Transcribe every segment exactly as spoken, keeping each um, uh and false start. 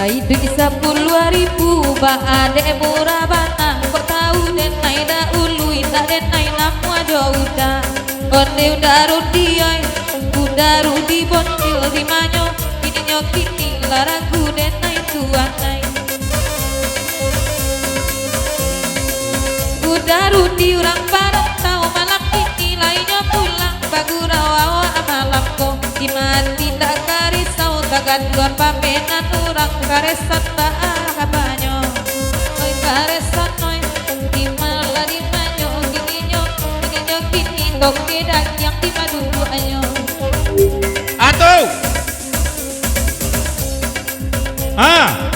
Iduik sapuluah ribu, ba adek murah bana. Kok tau denai dahulu, indak denai namuah jo uda. Onde uda Rudi oi, uda Rudi Bocil di manyo. Kininyo kini lah ragu denai tuanai. Uda Rudi urang parantau, malam kini lai nyo pulang. Bagurau awak malam ko, di ma ati indak ka risau, tagaduah pamenan urang, karesan baa kabanyo. Oi karesan oi, di ma lah di manyo, kininyo, kininyo kini toke dagiang di ma duduaknyo. Atu! Ah!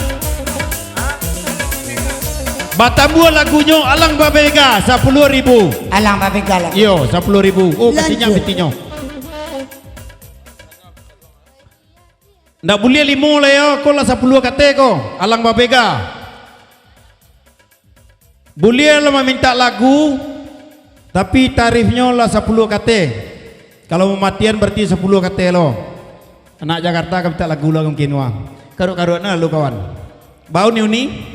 Batambuah lagunyo Alang Babega, sapuluah ribu. Alang Babega lah. Iyo, sapuluah ribu. Oh, kasihnyo Lanjut. Pitinyo. Ndak buliah limo lai yo, ko lah sapuluah kate ko, Alang Babega. Buliah lah mamintak lagu, tapi tarifnyo lah sapuluah kate. Kalau mamatian bararti sapuluah kate lo. Anak Jakarta ka mintak lagu lah mungkin wah. Karuak-karuak nah lalu kawan. Bauni-uni.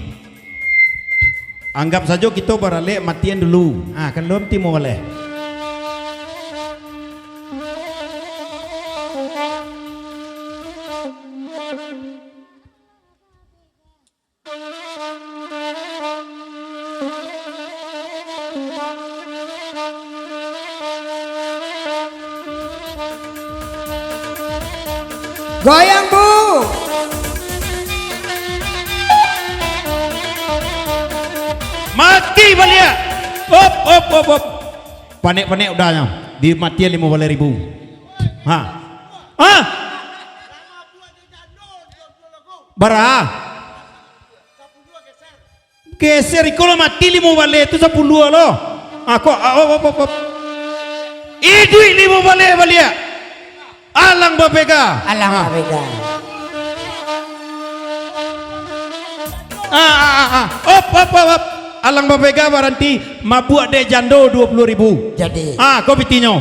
Anggap sajo kito baralek matian dulu. Ah, kan lom timo baleh. Goyang, Bu. Mati baliak. Op, op, op, op. Panek-panek udahnyo. Dimatian limo baleh ribu. Ha. Ha? Bara? Geser, iko lah mati limo baleh tu sapuluah lo. Ah, kok, ah, op, op, op, op. Iduik limo baleh baliak. Alang Babega. Alang Ah. Babega. Ah, ah, ah, ah. Op, op, op, op. Alang Babega baranti mabuak dek jando duo puluah ribu. Jadi. Ah, ko pitinyo.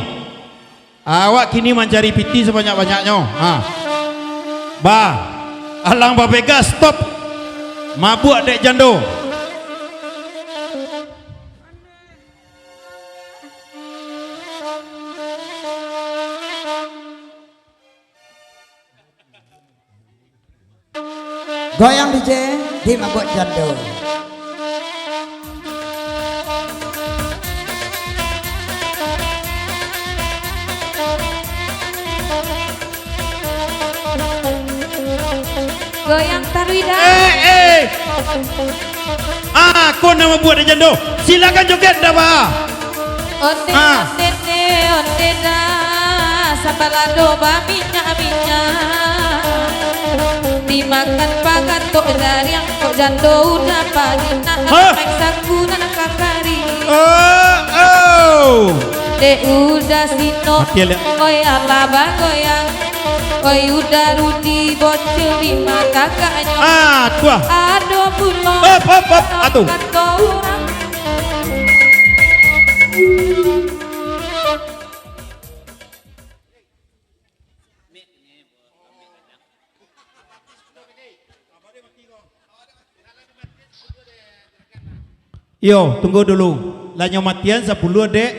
Awak kini mancari piti sabanyak-banyaknyo. Ha. Ba. Alang Babega, stop. Mabuak dek jando. Goyang D J, di mabuak jando. Goyang taruih dah. Eh, eh. Ah, ko nan mabuak dek jando. Silakan joget, ndak ba. Onde Ah. onde ne, onde dah, sabalado baminyak-minyak. Dimakan pagatok jariang, kok jando udah padi, nak Hah? Main saku nak kakari. Oh, oh. Dek udah sino, Mati, Alek. Oi alah bagoyang. Oi udah Rudi Bocil di mata kaknyo. Ah, tuah. Ado pulo Hop, hop, hop. Atu. Kato urang. Iyo, tunggu dulu. Lah nyo matian sapuluah dek.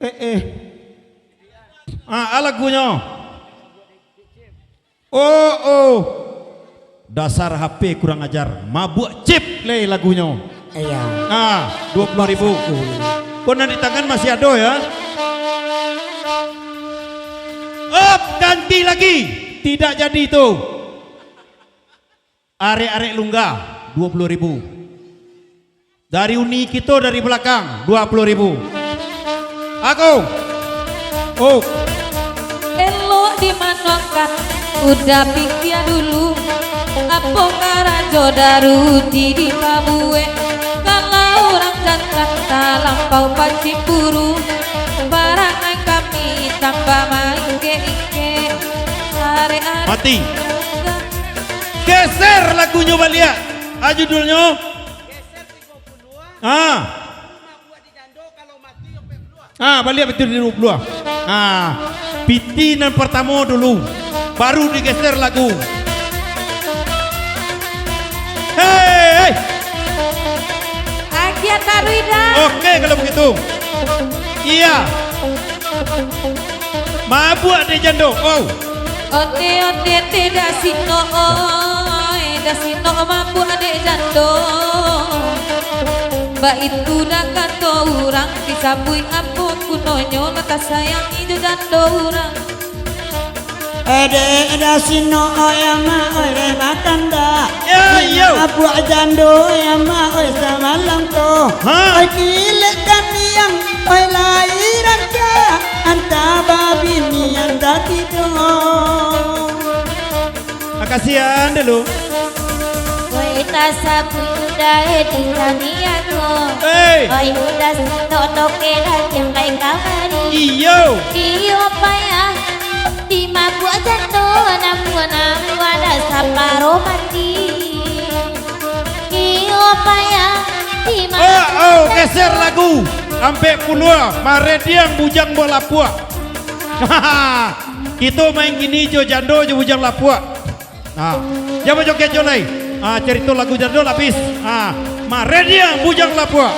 Eh, eh. Ah, ah, lagunyo. Oh, oh. Dasar H P kurang ajar. Mabuak chip leh lagunyo. Iya. Ah, duo puluah ribu. Ko nan di tangan masih ado ya. Op, ganti lagi. Tidak jadi itu. Arek-arek Lungga, duo puluah ribu. Dari uni kito dari balakang, duo puluah ribu. Aku. Oh. Elok dimanuangkan, udah pikia dulu. Apo karajo daruti di pabuek? Kalau urang jantan talampau pacimburu, barangai kami tambah maingkek-ingkek. Arek-arek Mati. Geser lagunyo baliak. Ah, judulnyo? Ah. Ah, baliak batua di duo puluah. Ah, piti nan partamo dulu. Baru digeser lagu. Hei, hei. Agia taruih dah. Oke, kalau begitu. Iya. Mabuak dek jando. Oh. Onde-onde te dasino, oi, dasino mabuak dek jando. Baitu dah kato urang, disabuik apo gunonyo, lah tasayangi jo jando urang. Edek dasino, oi amak, oi, dek bakanda. Yo, yo. Abuak jando, oi amak, oi, samalam tu. Ha. Oi, kilek kamiang, oi, lai rancak, antah babini, antah tido. Makasih ya, dulu. Woi, tasabuik udah di taniago. Hei. Oi, udah sindok toke dah jembai kamari. Iyo. Iyo payah, di mabuak jando, namuah-namuah dah saparo mati. Iyo payah, di mabuak jando. Oh, oh, geser lagu. Ampek puluah, marediang bujang bolapuak. Kito main kini jo jando jo bujang lapuak. Ha, jan bajoget jo lai. Ha, carito lagu jando lah abih. Ha, marediang bujang lapuak.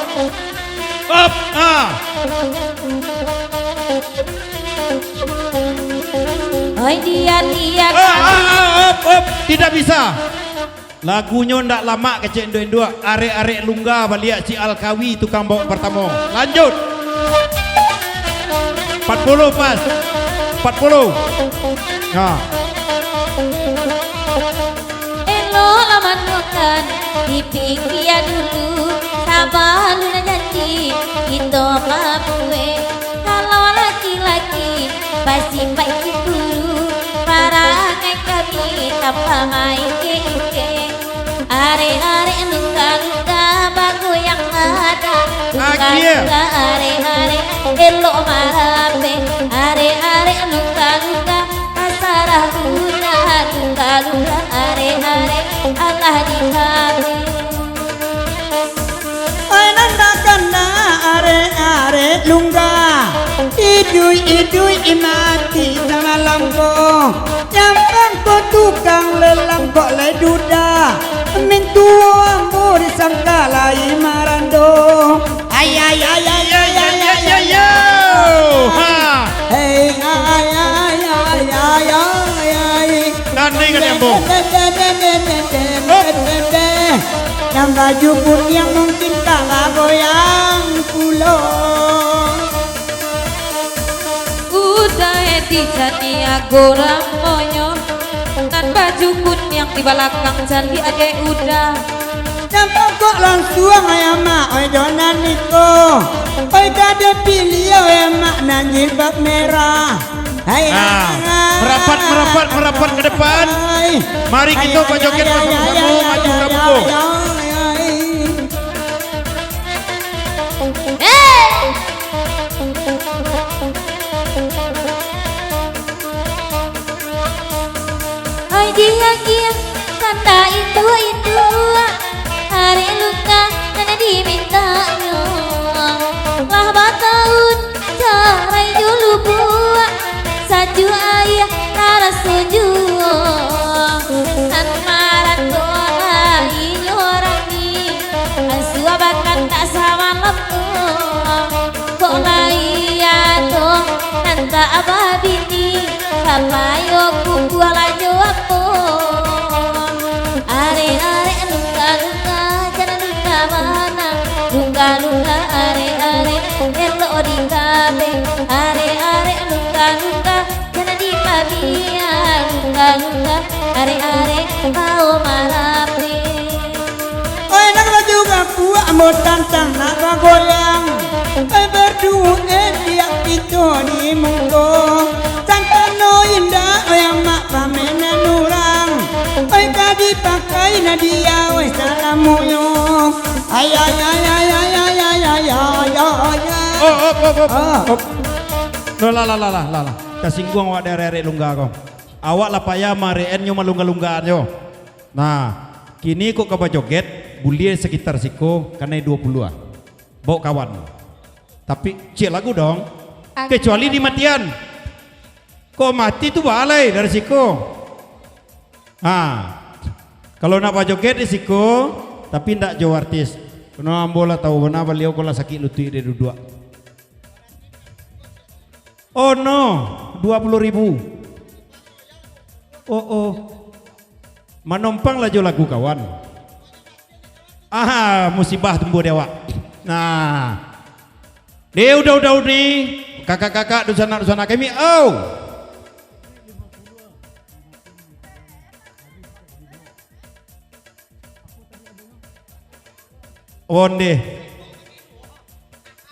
Op, ha. Oi, dian, dian. Ah, ah, ah, op, op, tidak bisa. Lagunyo ndak lamak kecek induak-induak. Arek-arek Lungga baliak si Alkawi tukang bawok partamo. Lanjut. Empat puluh pas. Empat puluh. Nah. Eloklah manuakan, dipikia dulu, sabalun janji kito babuek. Kalau laki-laki basipaik cemburu, parangai kami tambah maike-ike. Arek-arek Lungga-Lungga bagoyang adah. Lungga-Lungga, arek-arek elok marapek. Arek-arek Lungga-Lungga, tasarah budak. Lungga-Lungga, arek-arek alah dikabek. Oi, nan bakana arek-arek Lungga, iduik-iduik mati samalam ko. Nyampang ko tukang lelang kok lai duda. Mintuo ambo disangka lai marando. Ai, ai, ai, ai, ai, ai, ai, ai, ai. Ha. Hei, ai, ai, ai, ai, ai, ai. Tanding ka diambo. Hop. Nan baju putiang mungkin ka bagoyang pulo. Udah, eh, di sani ago ramonyo. Nan baju kuniang di balakang caliak dek Uda. Nan pokok lansuang, ai amak, oi, jo nan iko. Oi, gadih piliah, oi amak, nan jilbab merah. Hai, nah, hai, merapat, hai, merapat, hai, merapat ke depan. Hai. Mari kita bajoget bersama-sama, maju ke punggung. Hei! Oi, diagiah tanda induak-induak, arek Lungga nan dimintaknyo. Lah batahun carai jo lubuak, sajuak aia taraso juo. Nan marantau lah inyo rami, ansua bakandak samalam tu. Kok lai ado nan tak babini, bapayo kukuah lanjo ambo. Arek-arek Lungga-Lungga, jan Lungga manang. Lungga-Lungga, arek-arek elok dikabek. Arek-arek Lungga-Lungga, jan dipabiak. Lungga-Lungga, arek-arek bao marapek. Oi, nan baju gapuak, ambo tantang nak bagoyang. Oi, baduo, eh, diak pito di muko. Santano indak, oi, amak pamenan urang. Oi, ka dipakai nadia, oi, salamonyo. Ai, ai, ai. Oh, oh, oh, oh. Ah. Oh. Lah, lah, lah, lah, lah, lah. Tasingguang awak dek arek-arek Lungga ko. Awak lah payah mareen nyo malungga-lunggaan nyo. Nah, kini kok ka bajoget, buliah sakitar siko, kanai duo puluah ah. Baok kawan. Tapi, ciek lagu dong. Oke. Kecuali di matian. Kok mati tu baa lai dari siko. Ha. Kalau nak bajoget di siko, tapi ndak jo artis. Karano ambo lah tahu bana baliau ko lah sakik lutuik dek duduak. Oh no, dua puluh ribu. Oh, oh. Manompang lah jo lagu kawan. Ah, musibah tumbuah di awak. Nah. Di udah-udah ni, kakak-kakak, dunsanak-dunsanak kami, au. Onde.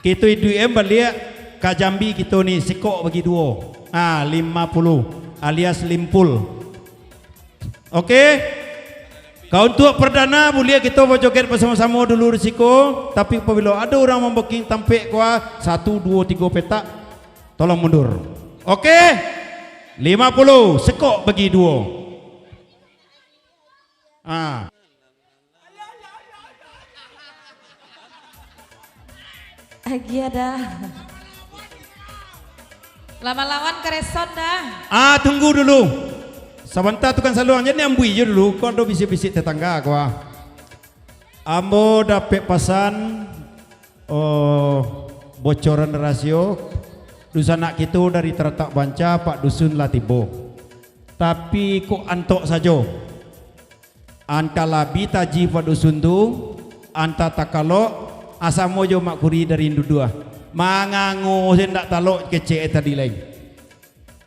Kito iduik em baliak ka Jambi kito ni, sekok bagi duo. Ah, lima puluh alias limpul. Oke. Ka untuak pardana, buliah kito bajoget basamo-samo dulu di siko, tapi apabilo ado urang mamboking tampek ko, satu, duo, tigo petak, tolong mundur. Oke. Lima puluh, sekok bagi duo. Ah. Agiah dah. Lah malawan kareson dah. Ah, tunggu dulu. Sabanta tukang saluang, jan ambui jo dulu. Kok ado bisik-bisik tetangga ko, ah. Ambo dapek pasan, oh, bocoran rasio, dunsanak kito dari Taratak Banca, Pak Dusun lah tibo. Tapi kok antok sajo. Antah labi taji Pak Dusun tu, antah takalok, ah, samo jo Mak Kuri dari Induduah. Mangango se ndak talok kecek tadi lai.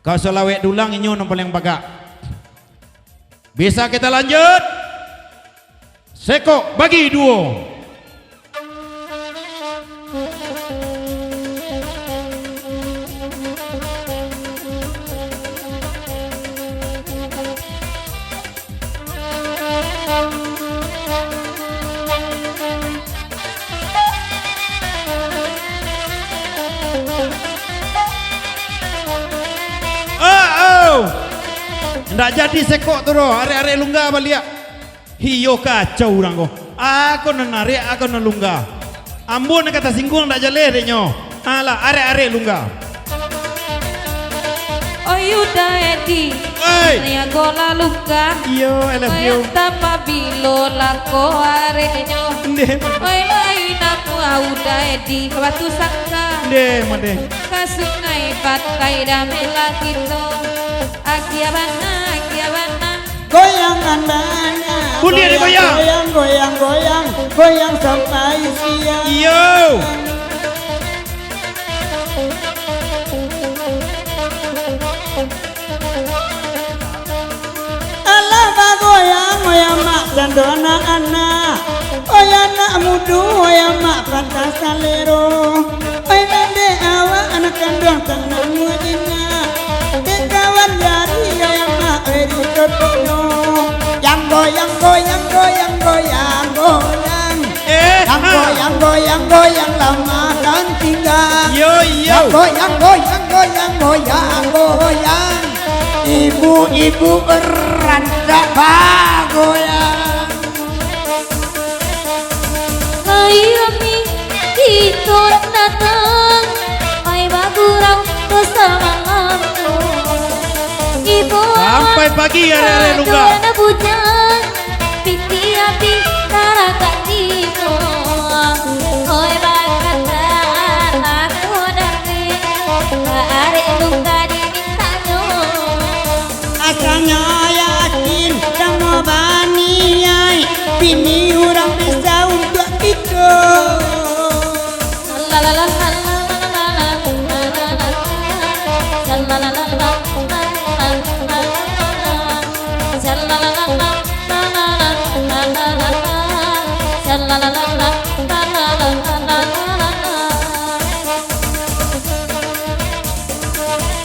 Kalau salawek dulang, inyo nan paliang bagak. Bisa kita lanjut? Sekok bagi duo. Oh, oh. Ndak jadi sekok tu doh, arek-arek Lungga baliak. Iyo, kacau urang ko. Ako nan arek, ako nan Lungga. Ambo nan ka tasingguang ndak jaleh dek nyo. Alah, arek-arek Lungga. Oi, Uda Edi. Oi. Niago lah Lungga. Iyo, I love you. Oi, antah pabilo lah ko areknyo. Ndeh. Oi, lain amuah Uda Edi ka Batu Sangka. Ndeh, mandeh. Ka Sungai Batai damai lah kito. Agiah bana, agiah bana. Goyang andaknyo. Buliah digoyang. Goyang, goyang, goyang, goyang sampai siang. Iyo. Alah bagoyang, goyang mak cando anak-anak. Oi anak mudo, oi amak pantas salero. Oi pendek awak, anak kanduang tanang mujinak. Dek kawan jari, oi amak, oi di totonyo. Yang goyang, goyang, goyang, goyang, goyang. Eh, yang ha. Goyang, goyang, goyang, lama kan tinggal. Yo, yo. Yang goyang, goyang, goyang, goyang, goyang. Ibu-ibu rancak bagoyang. Hai ami, kito datang, mai bagurau basamalam tu. Ibo sampai pagi, arek-arek Lungga. Bujang, piti api taragak di muang. Oi, bakataan aku dari, arek Lungga dimintanyo. Asanyo yakin samo baniai, bini urang bisa untuak kito.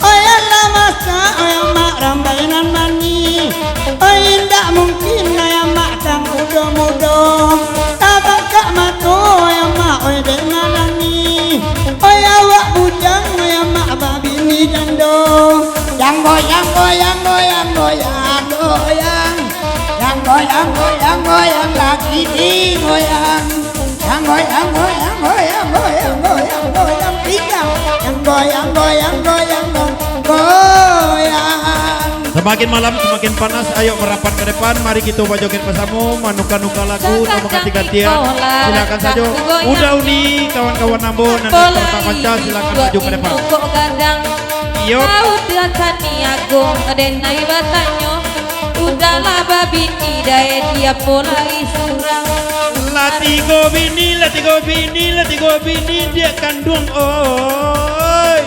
Oi alah masak, oi amak rambai nan manih. Oi indak mungkin, oi amak tang mudo-mudo. Tabakak mato, oi amak, oi dek malam ni. Oi awak bujang, oi amak babini jando. Yang goyang, goyang, goyang, goyang, goyang. Yang goyang, goyang, goyang, lagi digoyang. Yang goyang, goyang, goyang, goyang, goyang, goyang, pinggang. Yang goyang, goyang, goyang, goyang, goyang. Semakin malam, semakin panas. Ayo merapat ke depan. Mari kita bajoget bersama, manuka-nuka lagu atau mengganti-gantian. Silakan saja. Uda Uni, kawan-kawan ambo, nan di Kota Panca, silakan maju ke depan. Iyo. Uda Sani Agung, denai batanyo, Uda lah babini, dai dia pulai surang. Lah tigo bini, lah tigo bini, lah tigo bini, dia kanduang, oi.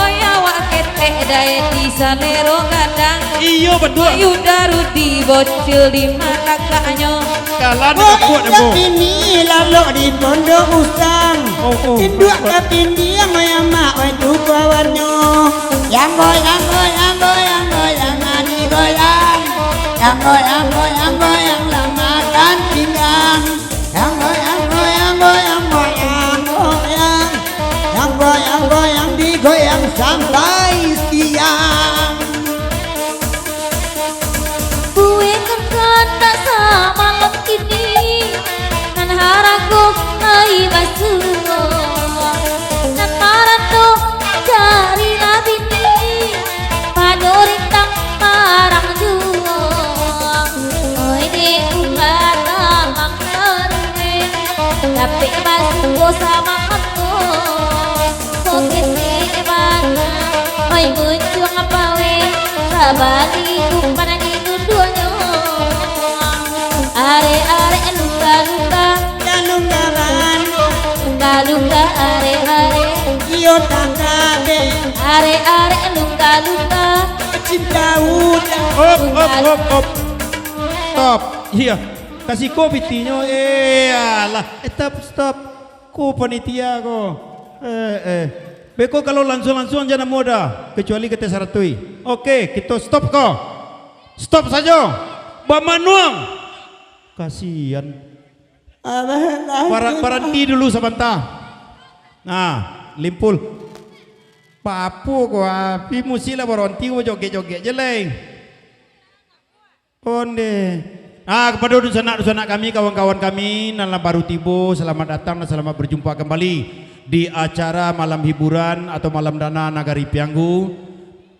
Oi, awak ketek, dai di salero gadang. Iyo, betul. Oi, Uda Rudi, bocil di mana kaknyo? Kalah. Oi, dengan buat, Uda Ambo. Bini, lalok di Pondok Usang. Oh, oh, induak buat, buat. Kapindiang, oi, amak, oi, tu kawanyo. Yang goyang, goyang, goyang, goyang, nani goyang. Yang goyang, goyang, goyang, lah makan pinggang. Yang goyang, goyang, goyang, goyang, goyang. Yang goyang, goyang, digoyang sampai siang. Buih kandak samalam kini, nan harago ai basuo. Nan marando carilah bini, pado rintang parang juo. Oi, dek ulah tamang taruih, dapek basuo samo ambo. Ko ketek bana, oi, muncuang pawe, sabali umpan di duduanyo. Arek-arek luka-luka, ya luka bana. Luka-luka arek-arek, iyo takabe. Arek-arek luka-luka, cinta udah. Op, op, op, op. Stop. Iya. Kasih ko pitinyo. Eh, alah. Eh, stop, stop. Ko panitia ko. Eh, eh. Beko kalau lansuang-lansuang jan namo dah, kecuali ka T saratuih. Oke, kito stop ko. Stop sajo. Bamanuang. Kasian. Abah, Bara-, baranti dulu sabanta. Nah, Limpul. Papo ko, api musik lah baranti, ko joget-joget je lai. Onde. Ah, kapado dunsanak-dunsanak kami, kawan-kawan kami, nan lah baru tibo, selamat datang dan selamat berjumpa kembali di acara malam hiburan atau malam dana Nagari Pianggu.